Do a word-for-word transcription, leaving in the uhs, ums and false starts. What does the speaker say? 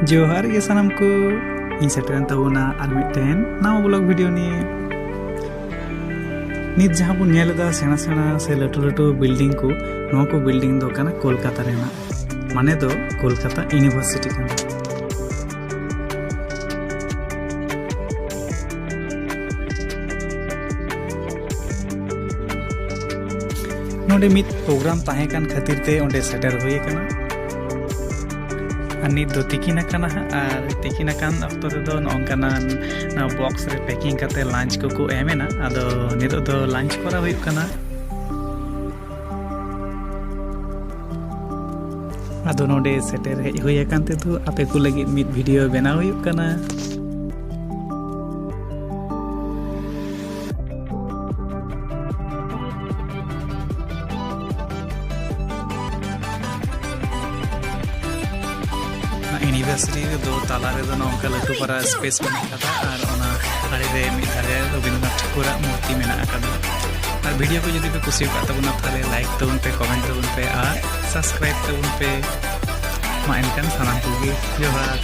ᱡᱚᱦᱟᱨ ᱜᱮ ᱥᱟᱱᱟᱢ ᱠᱚ, ᱤᱧ ᱥᱮᱴᱮᱨᱮᱱ ᱛᱟᱵᱚᱱᱟ ᱟᱨ ᱢᱤᱫᱴᱮᱱ ᱱᱟᱣᱟ ᱵᱞᱚᱜ ᱵᱷᱤᱰᱤᱭᱳ ᱱᱤᱭᱮ᱾ ᱱᱤᱛ ᱡᱟᱦᱟᱸ ᱵᱚᱱ ᱧᱮᱞ ᱮᱫᱟ ᱥᱮᱬᱟ ᱥᱮᱬᱟ ᱥᱮ ᱞᱟᱹᱴᱩ ᱞᱟᱹᱴᱩ ᱵᱤᱞᱰᱤᱝ ᱠᱚ, ᱱᱚᱣᱟ ᱠᱚ ᱵᱤᱞᱰᱤᱝ ᱫᱚ ᱠᱟᱱᱟ ᱠᱳᱞᱠᱟᱛᱟ ᱨᱮᱱᱟᱜ, ᱢᱟᱱᱮ ᱫᱚ ᱠᱳᱞᱠᱟᱛᱟ ᱤᱭᱩᱱᱤᱵᱷᱟᱨᱥᱤᱴᱤ ᱠᱟᱱᱟ᱾ ᱱᱚᱰᱮ ᱢᱤᱫ ᱯᱨᱳᱜᱨᱟᱢ ᱛᱟᱦᱮᱸ ᱠᱟᱱ ᱠᱷᱟᱹᱛᱤᱨ ᱛᱮ ᱚᱸᱰᱮ ᱥᱮᱴᱮᱨ ᱦᱩᱭ ᱟᱠᱟᱱᱟ᱾ ᱟᱨ ᱱᱤᱛ ᱫᱚ ᱛᱤᱠᱤᱱ ᱟᱠᱟᱱᱟ ᱦᱟᱸᱜ, ᱟᱨ ᱛᱤᱠᱤᱱ ᱟᱠᱟᱱ ᱚᱠᱛᱚ ᱨᱮᱫᱚ ᱱᱚᱜᱼᱚ ᱱᱚᱝᱠᱟᱱᱟᱜ ᱵᱚᱠᱥ ᱨᱮ ᱯᱮᱠᱤᱝ ᱠᱟᱛᱮ ᱞᱟᱧᱪ ᱠᱚᱠᱚ ᱮᱢ ᱮᱱᱟ᱾ ᱟᱫᱚ ᱱᱤᱛᱚᱜ ᱫᱚ ᱞᱟᱧᱪ ᱠᱚᱨᱟᱣ ᱦᱩᱭᱩᱜ ᱠᱟᱱᱟ᱾ ᱟᱫᱚ ᱱᱚᱰᱮ ᱥᱮᱴᱮᱨ ᱦᱮᱡ ᱦᱩᱭ ᱟᱠᱟᱱ ᱛᱮᱫᱚ ᱟᱯᱮ ᱠᱚ ᱞᱟᱹᱜᱤᱫ ᱢᱤᱫ ᱵᱷᱤᱰᱤᱭᱳ ᱵᱮᱱᱟᱣ ᱦᱩᱭᱩᱜ ᱠᱟᱱᱟ᱾ ᱤᱭᱩᱱᱤᱵᱷᱟᱨᱥᱤᱴᱤ ᱨᱮᱫᱚ ᱛᱟᱞᱟ ᱨᱮᱫᱚ ᱱᱚᱝᱠᱟ ᱞᱟᱹᱴᱩ ᱯᱟᱨᱟ ᱥᱯᱮᱥ ᱢᱮᱱᱟᱜ ᱟᱠᱟᱫᱟ, ᱟᱨ ᱚᱱᱟ ᱟᱲᱮ ᱨᱮ ᱢᱤᱫ ᱫᱷᱟᱨᱮ ᱨᱚᱵᱤᱱᱫᱨᱚᱱᱟᱛᱷ ᱴᱷᱟᱹᱠᱩᱨᱟᱜ ᱢᱩᱨᱛᱤ ᱢᱮᱱᱟᱜ ᱟᱠᱟᱫᱟ᱾ ᱟᱨ ᱵᱷᱤᱰᱤᱭᱳ ᱠᱚ ᱡᱩᱫᱤ ᱯᱮ ᱠᱩᱥᱤ ᱟᱠᱟᱫ ᱛᱟᱵᱚᱱᱟ, ᱛᱟᱦᱚᱞᱮ ᱞᱟᱭᱤᱠ ᱛᱟᱵᱚᱱ ᱯᱮ, ᱠᱚᱢᱮᱱᱴ ᱛᱟᱵᱚᱱ ᱯᱮ ᱟᱨ ᱥᱟᱵᱥᱠᱨᱟᱭᱤᱵ ᱛᱟᱵᱚᱱ ᱯᱮ᱾ ᱢᱟ ᱮᱱᱠᱷᱟᱱ ᱥᱟᱱᱟᱢ ᱠᱚᱜᱮ ᱡᱚᱦᱟᱨ᱾